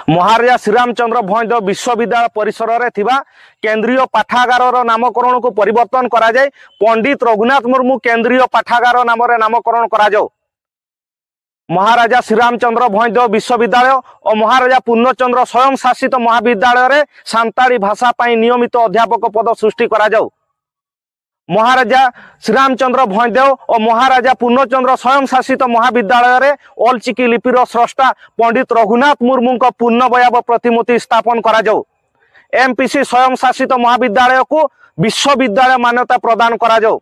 ମହାରାଜା ଶ୍ରୀରାମଚନ୍ଦ୍ର ଭଞ୍ଜଦେବ ବିଶ୍ୱବିଦ୍ୟାଳୟ ପରିସରରେ ଥିବା କେନ୍ଦ୍ରୀୟ ପାଠାଗାରର ନାମକରଣକୁ ପରିବର୍ତ୍ତନ କରାଯାଇ ପଣ୍ଡିତ ରଘୁନାଥ ମୁର୍ମୁ କେନ୍ଦ୍ରୀୟ ପାଠାଗାର ନାମରେ ନାମକରଣ କରାଯାଉ। ମହାରାଜା ଶ୍ରୀରାମଚନ୍ଦ୍ର ଭଞ୍ଜଦେବ ବିଶ୍ୱବିଦ୍ୟାଳୟ ଓ ମହାରାଜା ପୂର୍ଣ୍ଣଚନ୍ଦ୍ର ସ୍ୱୟଂଶାସିତ ମହାବିଦ୍ୟାଳୟରେ ସାନ୍ତାଳୀ ଭାଷା ପାଇଁ ନିୟମିତ ଅଧ୍ୟାପକ ପଦ ସୃଷ୍ଟି କରାଯାଉ। ମହାରାଜା ଶ୍ରୀରାମଚନ୍ଦ୍ର ଭଞ୍ଜଦେବ ଓ ମହାରାଜା ପୂର୍ଣ୍ଣଚନ୍ଦ୍ର ସ୍ୱୟଂଶାସିତ ମହାବିଦ୍ୟାଳୟରେ ଅଲଚିକି ଲିପିର ସ୍ରଷ୍ଟା ପଣ୍ଡିତ ରଘୁନାଥ ମୁର୍ମୁଙ୍କ ପୂର୍ଣ୍ଣବୟାବ ପ୍ରତିମୂର୍ତ୍ତି ସ୍ଥାପନ କରାଯାଉ। ଏମ୍ପିସି ସ୍ୱୟଂଶାସିତ ମହାବିଦ୍ୟାଳୟକୁ ବିଶ୍ୱବିଦ୍ୟାଳୟ ମାନ୍ୟତା ପ୍ରଦାନ କରାଯାଉ।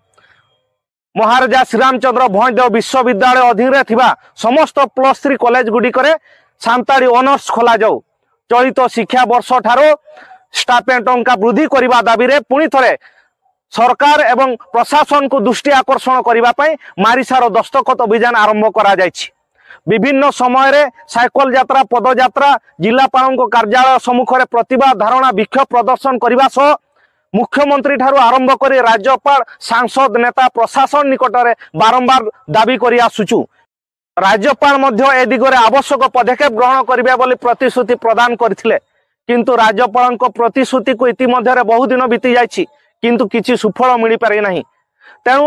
ମହାରାଜା ଶ୍ରୀରାମଚନ୍ଦ୍ର ଭଞ୍ଜଦେବ ବିଶ୍ୱବିଦ୍ୟାଳୟ ଅଧୀନରେ ଥିବା ସମସ୍ତ +3 କଲେଜ ଗୁଡ଼ିକରେ ସାନ୍ତାଳୀ ଅନର୍ସ ଖୋଲାଯାଉ। ଚଳିତ ଶିକ୍ଷା ବର୍ଷ ଠାରୁ ଷ୍ଟାଇପେଣ୍ଡ ଟଙ୍କା ବୃଦ୍ଧି କରିବା ଦାବିରେ ପୁଣି ଥରେ ସରକାର ଏବଂ ପ୍ରଶାସନକୁ ଦୃଷ୍ଟି ଆକର୍ଷଣ କରିବା ପାଇଁ ମାରିସାର ଦସ୍ତଖତ ଅଭିଯାନ ଆରମ୍ଭ କରାଯାଇଛି। ବିଭିନ୍ନ ସମୟରେ ସାଇକେଲ ଯାତ୍ରା, ପଦଯାତ୍ରା, ଜିଲ୍ଲାପାଳଙ୍କ କାର୍ଯ୍ୟାଳୟ ସମ୍ମୁଖରେ ପ୍ରତିବାଦ, ଧାରଣା, ବିକ୍ଷୋଭ ପ୍ରଦର୍ଶନ କରିବା ସହ ମୁଖ୍ୟମନ୍ତ୍ରୀ ଠାରୁ ଆରମ୍ଭ କରି ରାଜ୍ୟପାଳ, ସାଂସଦ, ନେତା, ପ୍ରଶାସନ ନିକଟରେ ବାରମ୍ବାର ଦାବି କରି ଆସୁଛୁ। ରାଜ୍ୟପାଳ ମଧ୍ୟ ଏ ଦିଗରେ ଆବଶ୍ୟକ ପଦକ୍ଷେପ ଗ୍ରହଣ କରିବେ ବୋଲି ପ୍ରତିଶ୍ରୁତି ପ୍ରଦାନ କରିଥିଲେ। କିନ୍ତୁ ରାଜ୍ୟପାଳଙ୍କ ପ୍ରତିଶ୍ରୁତିକୁ ଇତିମଧ୍ୟରେ ବହୁ ଦିନ ବିତି ଯାଇଛି, କିନ୍ତୁ କିଛି ସୁଫଳ ମିଳିପାରି ନାହିଁ। ତେଣୁ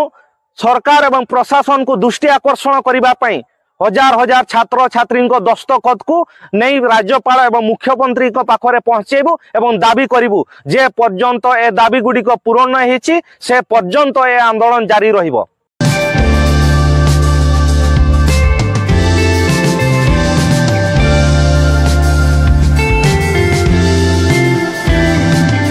ସରକାର ଏବଂ ପ୍ରଶାସନକୁ ଦୃଷ୍ଟି ଆକର୍ଷଣ କରିବା ପାଇଁ ହଜାର ହଜାର ଛାତ୍ରଛାତ୍ରୀଙ୍କ ଦସ୍ତଖତକୁ ନେଇ ରାଜ୍ୟପାଳ ଏବଂ ମୁଖ୍ୟମନ୍ତ୍ରୀଙ୍କ ପାଖରେ ପହଞ୍ଚେଇବୁ ଏବଂ ଦାବି କରିବୁ। ଯେ ପର୍ଯ୍ୟନ୍ତ ଏ ଦାବି ଗୁଡ଼ିକ ପୂରଣ ହେଇଛି, ସେ ପର୍ଯ୍ୟନ୍ତ ଏ ଆନ୍ଦୋଳନ ଜାରି ରହିବ।